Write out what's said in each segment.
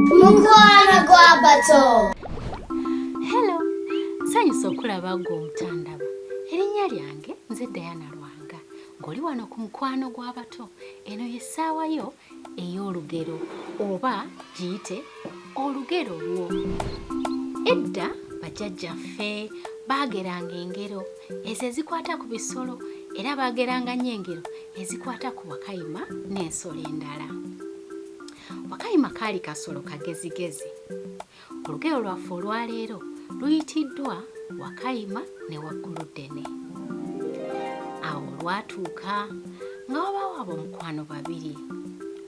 Mukwano gwa bato. Hello, nsanyusa okulaba gwe omutandaba. Erinnya lyange nze Diana Lwanga, ng'oli wano ku mukwano gw'abato. Eno y'essaawa yo ey'olugero oba giyite olugero lwo. Edda bajjajjaffe baageranga engero ezo ezikwata ku bisolo era baageranga nnyo engero ezikwata ku wakayima n'ensolo endala. Wakayima kaali kasolo kagezigezi. Olugero lwaffe olwaleero luyitiddwa Wakayima ne Wagguluddene. Awo olwatuuka nga wabaawo ab'omukwano babiri,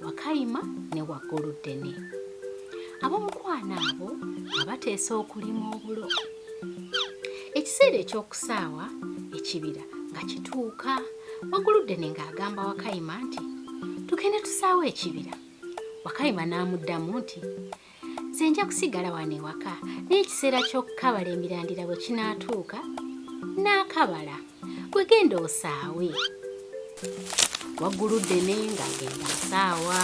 Wakayima ne Wagguluddene. Ab'omukwano abo nga bateesa okulima obulo. Ekiseera eky'okusaawa ekibira nga kituuka, Wagguluddene ng'agamba Wakayima nti, Tugende tusaawe ekibira. Wakayima n'amuddamu nti, Nze nja kusigala wano ewaka naye ekiseera ky'okukabala emirandira bwe kinaatuuka n'akabala. Gwe genda osaawe. Wagguluddene ng'agenda asaawa.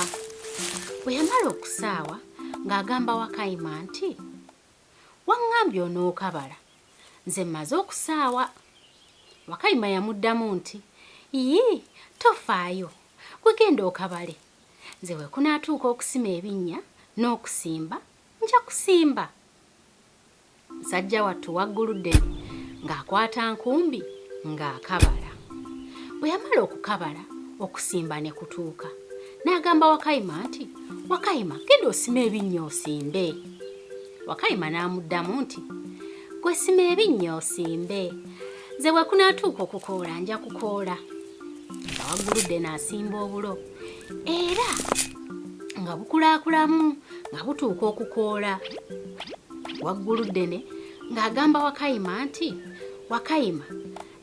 Bwe yamala okusaawa ng'agamba Wakayima nti, Waŋŋambye onookabala, nze mmaze okusaawa. Wakayima yamuddamu nti, Yii, tofaayo, gwe genda okabale. Nze bwe kunaatuuka okusima ebinnya n'okusimba, nja kusimba. Musajja wattu Wagguluddene ng'akwata nkumbi ng'akabala. Bwe yamala okukabala, okusimba ne kutuuka. N'agamba Wakayima nti, Wakayima, genda osime ebinnya osimbe. Wakayima n'amuddamu nti, Gwe sima ebinnya osimbe. Nze bwe kunaatuuka okukoola nja kukoola. Nga Wagguluddene asimba obulo era nga bukulaakulamu nga butuuka okukoola. Wagguluddene ng'agamba Wakayima nti, Wakayima,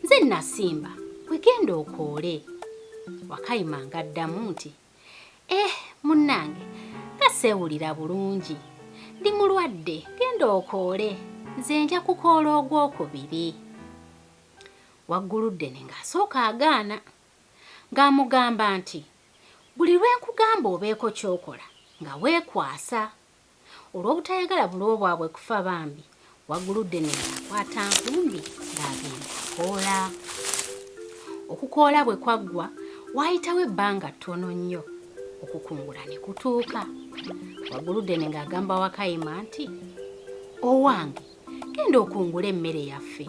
nze nasimba, gwe genda okoole. Wakayima ng'addamu nti, Eh, munnange, nga seewulira bulungi. Ndi mulwadde, genda okoole, nze nja kukoola ogwokubiri. Wagguluddene ng'asooka agaana, ng'amugamba nti, Buli lwe nkugamba obeeko ky'okola nga weekwasa. Olw'obutayagala bulo bwabwe kufa bambi, Wagguluddene ng'akwata nkumbi ng'agenda akoola. Okukoola bwe kwaggwa, waayitawo ebbanga ttono nnyo, okukungula ne kutuuka. Wagguluddene ng'agamba Wakayima nti, Owange, genda okungule emmere yaffe.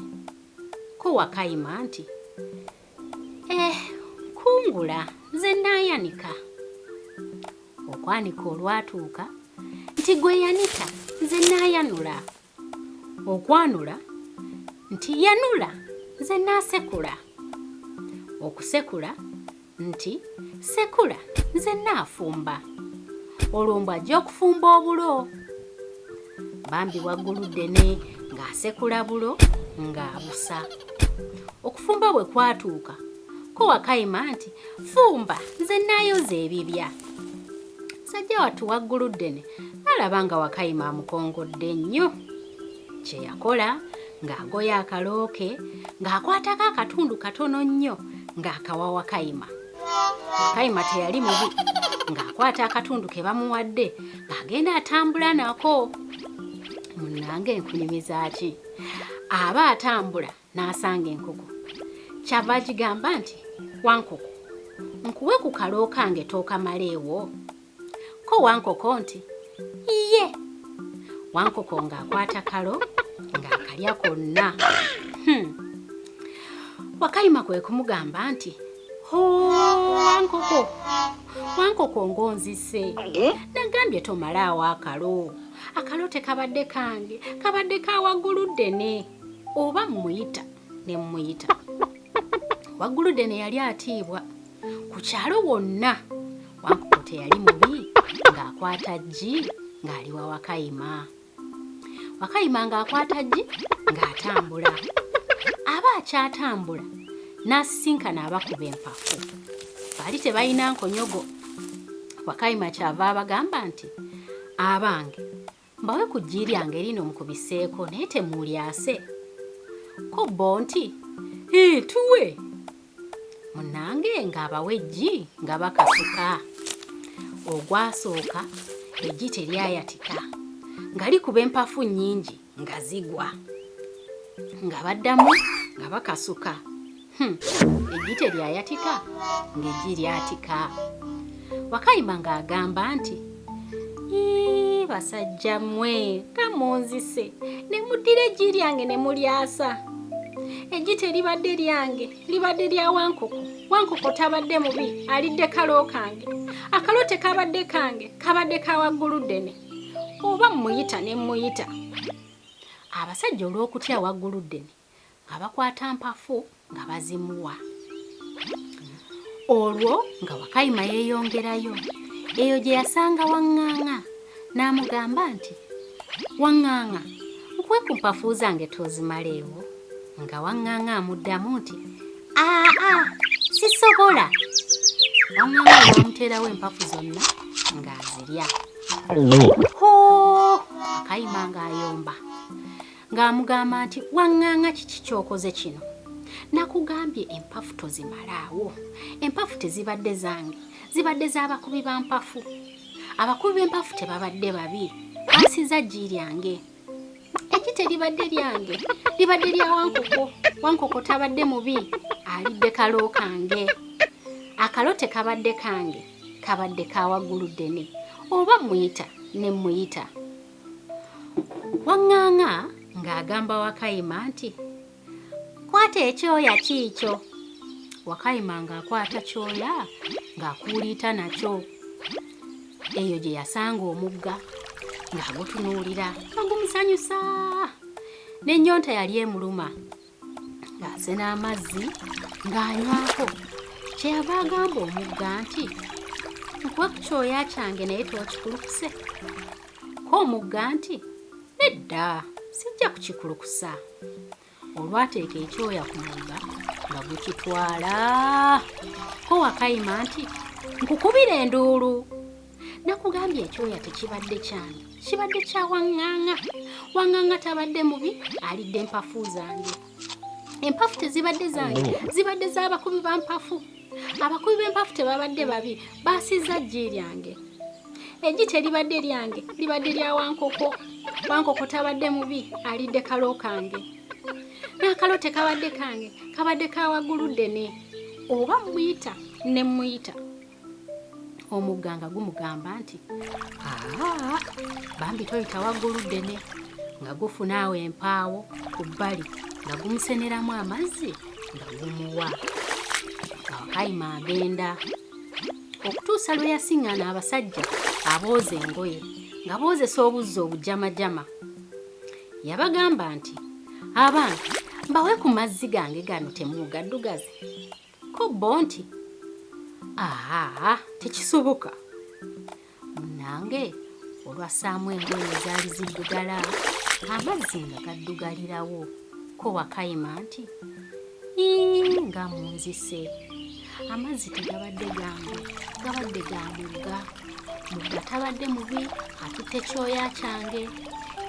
Ko Wakayima nti, Eh, kungula, nze nnaayanika. Okwanika olwatuuka nti gwe yanika nze naayanula. Okwanula nti yanula nze naasekula. Okusekula nti sekula nze naafumba. Olwo mbu ajja okufumba obulo. Bambi Wagguluddene ng'asekula bulo ng'abusa. Okufumba bwe kwatuuka Ko Wakayima nti, Fumba, nze nnaayoza ebibya. Musajja wattu Wagguluddene n'alaba nga Wakayima amukongodde nnyo. Kye yakola ng'agoya akalo ke ng'akwatako akatundu katono nnyo ng'akawa Wakayima. Wakayima teyali mubi ng'akwata akatundu ke bamuwadde ng'agenda atambula nako. Munnange nkunyumiza ki? Aba atambula n'asanga enkoko. Kyava agigamba nti, Wankoko, nkuwe ku kalo kange tookamaleewo? Ko Wankoko nti, Iye. Wankoko ng'akwata kalo ng'akalya konna. Wakayima kwe kumugamba nti, Hoo, Wankoko, Wankoko ng'onzise. Nagambye tomalaawo akalo. Akalo tekabadde kange, kabadde ka Wagguluddene. Oba mmuyita ne mmuyita. Wagguluddene yali atiibwa ku kyalo wonna. Wankoko teyali mubi ng'akwata ggi ng'ali wa Wakayima. Wakayima ng'akwata ggi ng'atambula. Aba akyatambula n'asisinkana abakuba empafu. Baali tebalina nkonyogo. Wakayima ky'ava abagamba nti, Abange, Mbawe ku ggi lyange lino mukubiseeko naye temuulyase. Ko bo nti, Hii, tuwe! Munnange ng'abawa eggi nga bakasuka. Ogwasooka Eggi teryayatika nga likuba empafu nnyingi nga zigwa. Nga baddamu nga bakasuka. Eggi teryayatika ng'eggi lyatika. Wakayima ng'agamba nti, Ii, basajja mmwe nga munzise ne muddira eggi lyange ne mulyasa. Eggi teribadde lyange, libadde lya Wankoko. Wankoko tabadde mubi, alidde kalo kange. Akalo tekabadde kange, kabadde ka Wagguluddene. Oba mmuyita ne mmuyita. Abasajja olw'okutya Wagguluddene nga bakwata mpafu nga bazimuwa. Olwo nga Wakayima yeeyongerayo eyo gye yasanga Waŋŋaŋa n'amugamba nti, Waŋŋaŋa, nkuwe ku mpafu zange toozimaleewo? Nga Waŋŋaŋa amuddamu nti, Aa, sisobola. Waŋŋaŋa olwamuteerawo empafu zonna ng'azirya. Hoo! Wakayima ng'ayomba ng'amugamba nti, Waŋŋaŋa kiki ky'okoze kino? Nakugambye empafu tozimalaawo. Empafu tezibadde zange, zibadde z'abakubi ba mpafu. Abakubi b'empafu tebabadde babi, baasizza ggi lyange. Eggi teribadde lyange, libadde lya Wankoko. Wankoko tabadde mubi, alidde kalo kange. Akalo tekabadde kange, kabadde ka Wagguluddene. Oba mmuyita ne mmuyita. Waŋŋaŋa ng'agamba Wakayima nti, Kwata ekyoya kiikyo. Wakayima ng'akwata kyoya ng'akuuliita nakyo. Eyo gye yasanga omugga ng'agutunuulira nga gumusanyusa. N'ennyonta yali emuluma ng'asena amazzi ng'anywako. Kyeyava agamba omugga nti, Nkuwe ku kyoya kyange naye tookikulukuse. Ko omugga nti, Nedda, sijja kukikulukusa. Olwateeka ekyoya ku mugga nga gukitwala. Ko Wakayima nti, Nkukubira enduulu. Nakugambye ekyoya tekibadde kyange, kibadde kya Waŋŋaŋa. Waŋŋaŋa tabadde mubi, alidde empafu zange. Empafu tezibadde zange, zibadde z'abakubi ba mpafu. Abakubi b'empafu tebabadde babi, baasizza ggi lyange. Eggi teribadde lyange, libadde lya Wankoko. Wankoko tabadde mubi, alidde kalo kange. N'akalo tekabadde kange, kabadde ka Wagguluddene. Oba mmuyita ne mmuyita. Omugga nga gumugamba nti, Aa, bambi toyita Wagguluddene. Nga gufuna awo empaawo ku bbali nga gumuseneramu amazzi nga gumuwa. Nga Wakayima agenda okutuusa lwe yasiŋŋaana abasajja abooza engoye nga boozesa obuzzi obujamajama. Yabagamba nti, Abange, mbawe ku mazzi gange gano temuugaddugaze? Ko bo nti, Aa, tekisoboka. Munnange olwassaamu engoye ezaali ziddugala, amazzi nga gaddugalirawo. Ko Wakayima nti, Ii, nga munzise. Amazzi tegabadde gange, gabadde ga mugga. Mugga tabadde mubi, atutte kyoya kyange.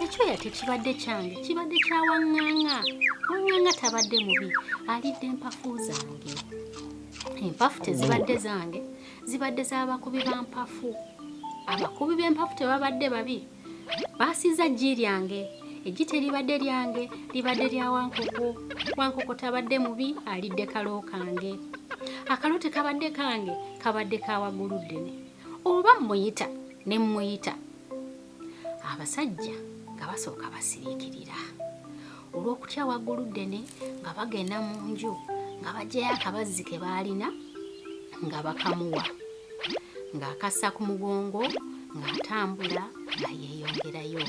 Ekyoya tekibadde kyange, kibadde kya Waŋŋaŋa. Waŋŋaŋa tabadde mubi, alidde empafu zange. Empafu tezibadde zange, zibadde z'abakubi ba mpafu. Abakubi b'empafu tebabadde babi, baasizza ggi lyange. Eggi teribadde lyange, libadde lya Wankoko. Wankoko tabadde mubi, alidde kalo kange. Akalo tekabadde kange, kabadde ka Wagguluddene. Oba mmuyita ne mmuyita. Abasajja nga basooka basiriikirira olw'okutya Wagguluddene nga bagenda mu nju nga baggyayo akabazzi ke baalina nga bakamuwa ng'akassa ku mugongo ng'atambula nga yeeyongerayo.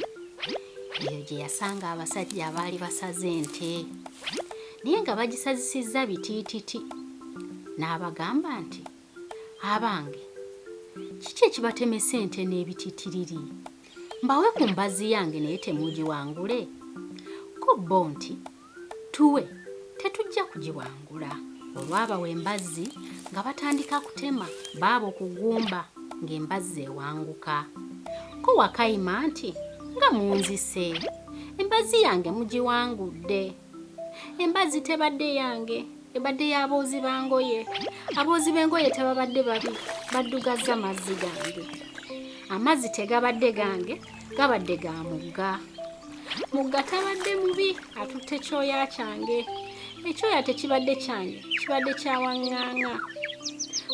Eyo gye yasanga abasajja abaali basaze ente naye nga bagisazisizza bitiititi n'abagamba nti, Abange, kiki ekibatemesa ente n'ebititiriri? Mbawe ku mbazzi yange naye temuugiwangule? Ko bo nti, Tuwe, tetujja kugiwangula. Olwabawa embazzi nga batandika kutema baabo ku ggumba ng'embazzi ewanguka. Ko Wakayima nti, Nga munzise! Embazzi yange mugiwangudde! Embazzi tebadde yange, ebadde ya boozi ba ngoye. Aboozi b'engoye tebabadde babi, baddugazza mazzi gange. Amazzi tegabadde gange, gabadde ga mugga. Mugga tabadde mubi, atutte kyoya kyange. Ekyoya tekibadde kyange, kibadde kya waŋŋaŋa.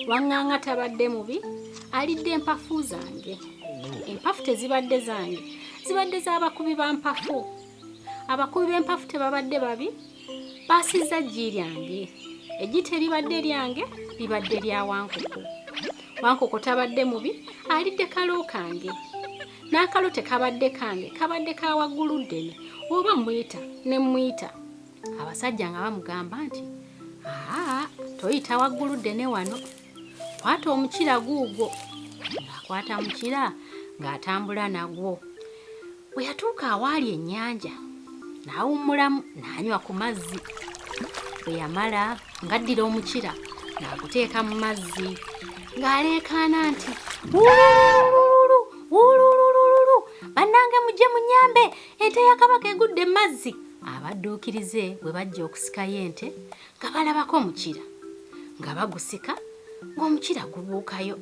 Waŋŋaŋa tabadde mubi, alidde empafu zange. Empafu tezibadde zange, zibadde z'abakubi ba mpafu. Abakubi b'empafu tebabadde babi, baasizza ggi lyange. Eggi teribadde lyange, libadde lya Wankoko. Wankoko tabadde mubi, alidde kalo kange. N'akalo tekabadde kange, kabadde ka waggulu ddene, oba mmuyita ne mmuyita. Abasajja nga bamugamba nti, Aa, toyita waggulu ddene wano. Kwata omukira guugwo. Ng'akwata mukira ng'atambula nagwo. Bwe yatuuka awaali ennyanja, n'awummulamu n'anywa ku mazzi. Bwe yamala ng'addira omukira ng'aguteeka mu mazzi ng'aleekaana nti wululululu wululululu bannange mujje munnyambe ente ya kabaka egudde mu mazzi. Abadduukirize bwe bajja okusikayo ente nga balabako omukira nga bagusika ng'omukira gubuukayo.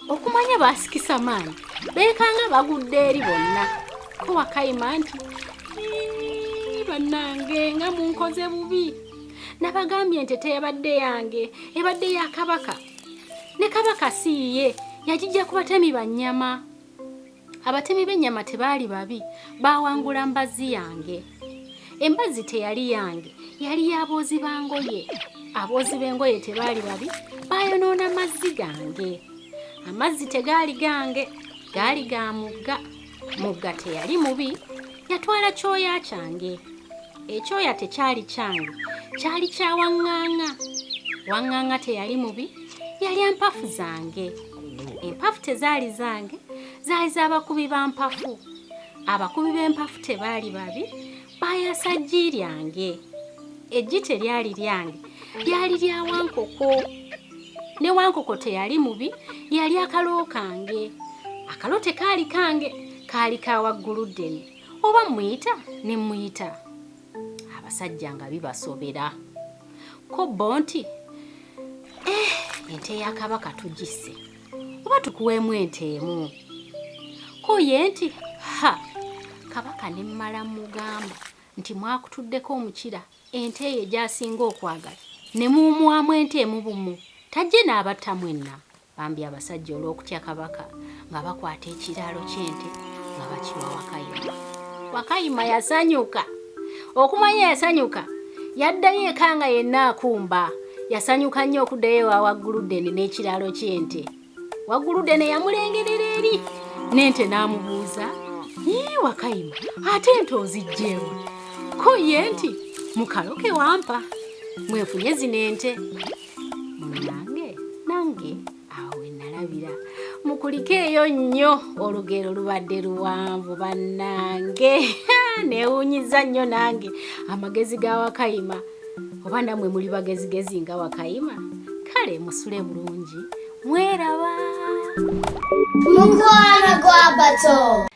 Okumanya baasikisa maanyi beekanga bagudde eri bonna. Ko Wakayima nti, Bannange nga munkoze bubi. Nabagambye ente teyabadde yange, ebadde ya Kabaka. Ne Kabaka si yiye, yagijja ku batemi ba nnyama. Abatemi b'ennyama tebaali babi, baawangula mbazzi yange. Embazzi teyali yange, yali ya boozi ba ngoye. Aboozi b'engoye tebaali babi, baayonoona mazzi gange. Amazzi tegaali gange, gaali ga mugga. Mugga teyali mubi, yatwala kyoya kyange. Ekyoya tekyali kyange, kyali kya Waŋŋaŋa. Waŋŋaŋa teyali mubi, yalya mpafu zange. Empafu tezaali zange, zaali z'abakubi ba mpafu. Abakubi b'empafu tebaali babi, baayasa ggi lyange. Eggi teryali lyange, lyali lya Wankoko. Ne Wankoko teyali mubi, yalya akalo kange. Akalo tekaali kange, kaali ka Wagguluddene. Oba mmuyita ne mmuyita. Abasajja nga bibasobera. Ko bo nti, Eh, ente ya Kabaka tugisse. Oba tukuweemu ente emu? Ko ye nti, Ha! Kabaka ne mmala mmugamba nti mwakutuddeko omukira ente eyo gy'asinga okwagala ne muumuwamu ente emu bumu, tajje n'abatta mwenna? Bambi abasajja olw'okutya Kabaka nga bakwata ekiraalo ky'ente nga bakiwa Wakayima. Wakayima yasanyuka. Okumanya yasanyuka, yaddayo eka nga yenna akumba. Yasanyuka nnyo okuddayo ewa Wagguluddene n'ekiraalo ky'ente. Wagguluddene yamulengerera eri n'ente n'amubuuza, Yii Wakayima, ate ente oziggyeewa? Ko ye nti, Mu kalo ke wampa mwenfunye zino ente. Munnange nange awo we nalabira. Mukulikeeyo nnyo, olugero lubadde luwanvu bannange. Neewuunyizza nnyo nange amagezi ga Wakayima. Oba nammwe muli bagezigezi nga Wakayima? Kale musule bulungi, mweraba. Mukwano gwa bato.